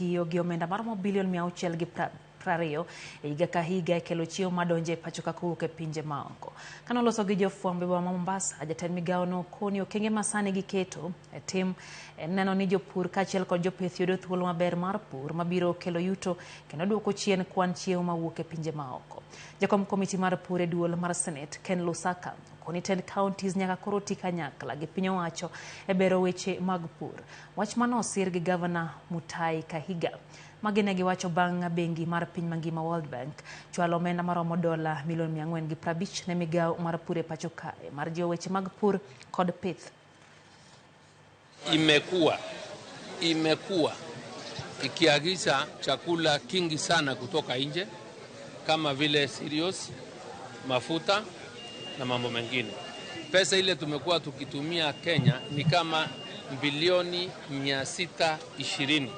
Tiyo gi omenda maromo bilion 620 e higa ka higa e kelo chiemo madonjo e pacho ka kowuok e pinje maoko. Kanoloso gi jofwambo e boma ma Mombasa, jatend migao no koni okenge masani giketo e tim en neno ni jopur kaachiel kod jopith yudo thuolo maber mar pur mabiro kelo yuto kendo duoko chien kwan chiemo mawuok e pinje maoko. Jakom komiti mar pur e duol mar Senate, Ken Lusaka, okoni tend counties nyaka koro ti kanyakla gi piny owacho e bero weche mag pur. Wach mano osir gi Gavana Mutahi Kahiga. Magi ne giwacho bang' bengi mar piny mangima World Bank chwalo omenda maromo dola milion 450 ne migao mar pur e pacho kae mar jiwo weche mag pur kod pith. Imekuwa ikiagiza chakula kingi sana kutoka nje kama vile cereals, mafuta na mambo mengine. Pesa ile tumekuwa tukitumia Kenya ni kama bilioni 620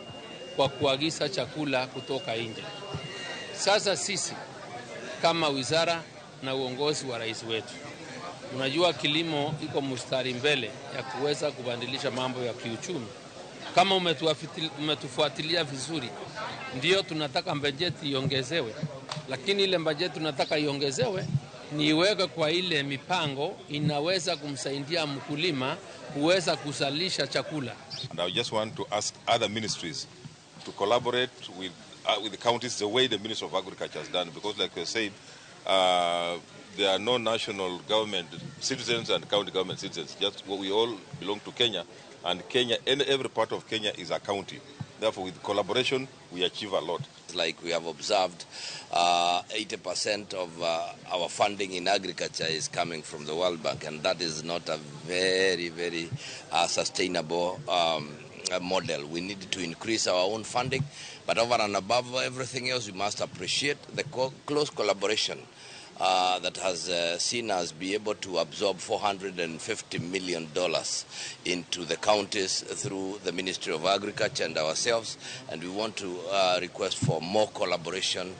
kwa kuagiza chakula kutoka nje. Sasa sisi kama wizara na uongozi wa rais wetu, unajua kilimo iko mstari mbele ya kuweza kubadilisha mambo ya kiuchumi. Kama umetufuatilia vizuri, ndio tunataka bajeti iongezewe, lakini ile bajeti tunataka iongezewe ni iweke kwa ile mipango inaweza kumsaidia mkulima kuweza kuzalisha chakula. And I just want to ask other ministries to collaborate with the counties the way the Ministry of Agriculture has done, because like I said, there are no national government citizens and county government citizens. Just we all belong to Kenya, and Kenya, and every part of Kenya is a county. Therefore, with collaboration, we achieve a lot. Like we have observed, 80% of our funding in agriculture is coming from the World Bank, and that is not a very, very sustainable model. We need to increase our own funding, but over and above everything else, we must appreciate the close collaboration that has seen us be able to absorb $450 million into the counties through the Ministry of Agriculture and ourselves, and we want to request for more collaboration.